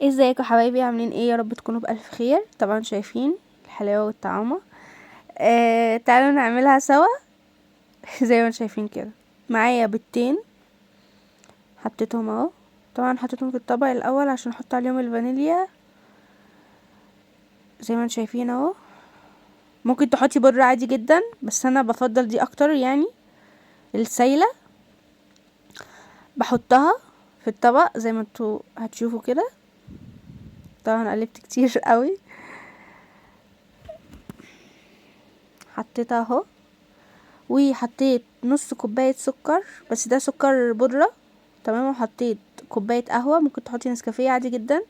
ازيكم حبايبي؟ عاملين ايه؟ يا رب تكونوا بألف خير. طبعا شايفين الحلاوة والطعامة. تعالوا نعملها سوا. زي ما شايفين كده معايا بيضتين حطيتهم اهو. طبعا حطيتهم في الطبق الاول عشان احط عليهم الفانيليا زي ما انتم شايفين اهو. ممكن تحطي بودرة عادي جدا، بس انا بفضل دي اكتر، يعني السايلة. بحطها في الطبق زي ما انتوا هتشوفوا كده. طبعا قلبت كتير قوي. حطيتها اهو، وحطيت نص كوباية سكر، بس ده سكر بودرة، تمام. وحطيت كوباية قهوة، ممكن تحطي نسكافيه عادي جدا،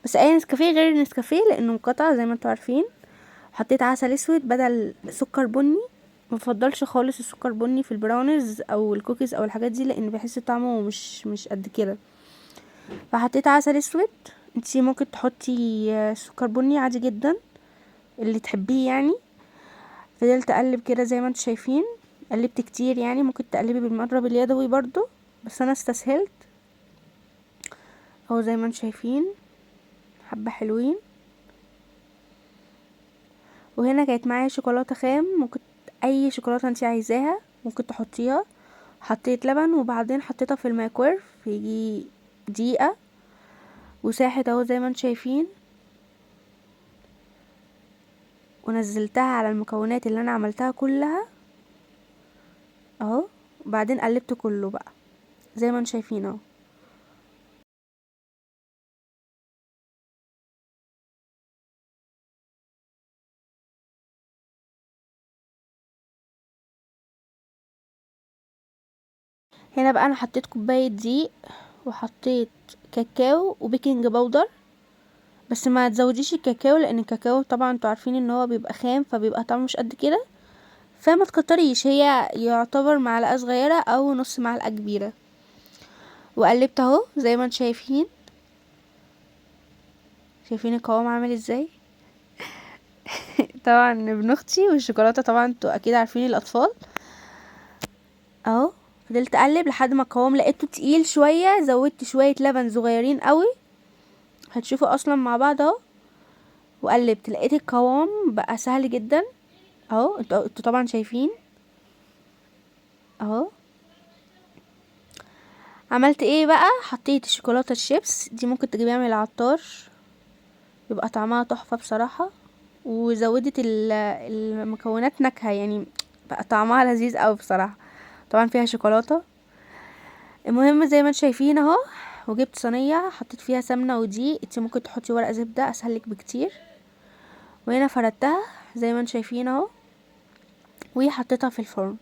بس اي نسكافيه غير النسكافيه لانه مقطع زي ما انتوا عارفين. حطيت عسل اسود بدل سكر بني. ما بفضلش خالص السكر بني في البراونيز او الكوكيز او الحاجات دي، لان بحس طعمه مش قد كده. فحطيت عسل اسود. انتي ممكن تحطي سكر بني عادي جدا، اللي تحبيه يعني. فضلت اقلب كده زي ما انتوا شايفين، قلبت كتير يعني. ممكن تقلبي بالمضرب اليدوي برضو، بس انا استسهلت اهو زي ما انتوا شايفين، حبة حلوين. وهنا كانت معايا شوكولاتة خام، ممكن اي شوكولاتة انتي عايزاها ممكن تحطيها. حطيت لبن وبعدين حطيتها في الميكرويف يجي دقيقة وساحت اهو زي ما انتوا شايفين. ونزلتها على المكونات اللي انا عملتها كلها اهو، وبعدين قلبت كله بقى زي ما انتوا شايفين اهو. هنا بقى انا حطيت كوباية دقيق وحطيت كاكاو وبيكنج باودر، بس ما تزوديش الكاكاو لان الكاكاو طبعا انتوا عارفين ان هو بيبقى خام فبيبقى طعمه مش قد كده، فما تكتريش، هي يعتبر معلقة صغيرة او نص معلقة كبيرة. وقلبت اهو زي ما انتوا شايفين. شايفين القوام عامل ازاي؟ طبعا ابن اختي والشوكولاتة طبعا انتوا اكيد عارفين الاطفال اهو. فضلت اقلب لحد ما القوام لقيته تقيل شوية، زودت شوية لبن صغيرين قوي، هتشوفوا اصلا مع بعض اهو. وقلبت لقيت القوام بقى سهل جدا اهو، انتوا طبعا شايفين اهو. عملت ايه بقى؟ حطيت الشوكولاتة الشيبس دي، ممكن تجيبيها من العطار، يبقى طعمها تحفة بصراحة. وزودت المكونات نكهة، يعني بقى طعمها لذيذ قوي بصراحة. طبعا فيها شوكولاتة. المهم زي ما انتم شايفين اهو. وجبت صينية حطيت فيها سمنه ودقيق، انت ممكن تحطي ورق زبدة اسهل لك بكتير. وهنا فردتها زي ما انتم شايفين اهو، وحطيتها في الفرن.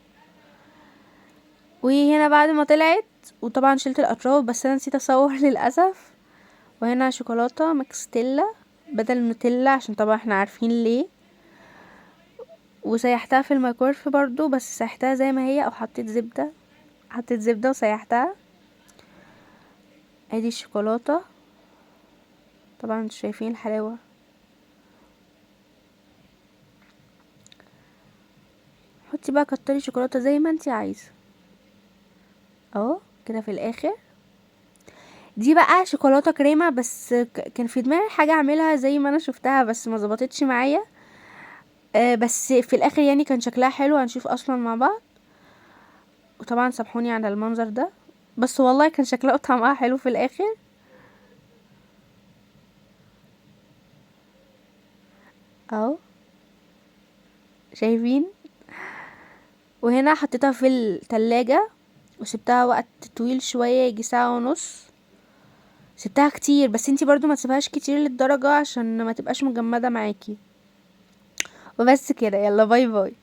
وهنا بعد ما طلعت، وطبعا شلت الاطراف بس انا نسيت اصور للاسف. وهنا شوكولاتة ماكستيلا بدل نوتيلا عشان طبعا احنا عارفين ليه. وسيحتها في الميكرويف برضو، بس سيحتها زي ما هي، او حطيت زبدة، حطيت زبدة وسيحتها. ادي الشوكولاتة طبعا انتوا شايفين الحلاوة. حطي بقى، كتري شوكولاتة زي ما انتي عايزه اهو كده في الاخر. دي بقى شوكولاتة كريمة، بس كان في دماغي حاجة اعملها زي ما انا شفتها بس ما ظبطتش معايا. بس في الاخر يعني كان شكلها حلو، هنشوف اصلا مع بعض. وطبعا سامحوني على المنظر ده، بس والله كان شكلها وطعمها حلو في الاخر اهو شايفين. وهنا حطيتها في التلاجة وسبتها وقت طويل شوية، يجي ساعة ونص. سبتها كتير، بس انتي برضو ما تسيبهاش كتير للدرجة عشان ما تبقاش مجمدة معاكي. وبس كده، يلا باي باي.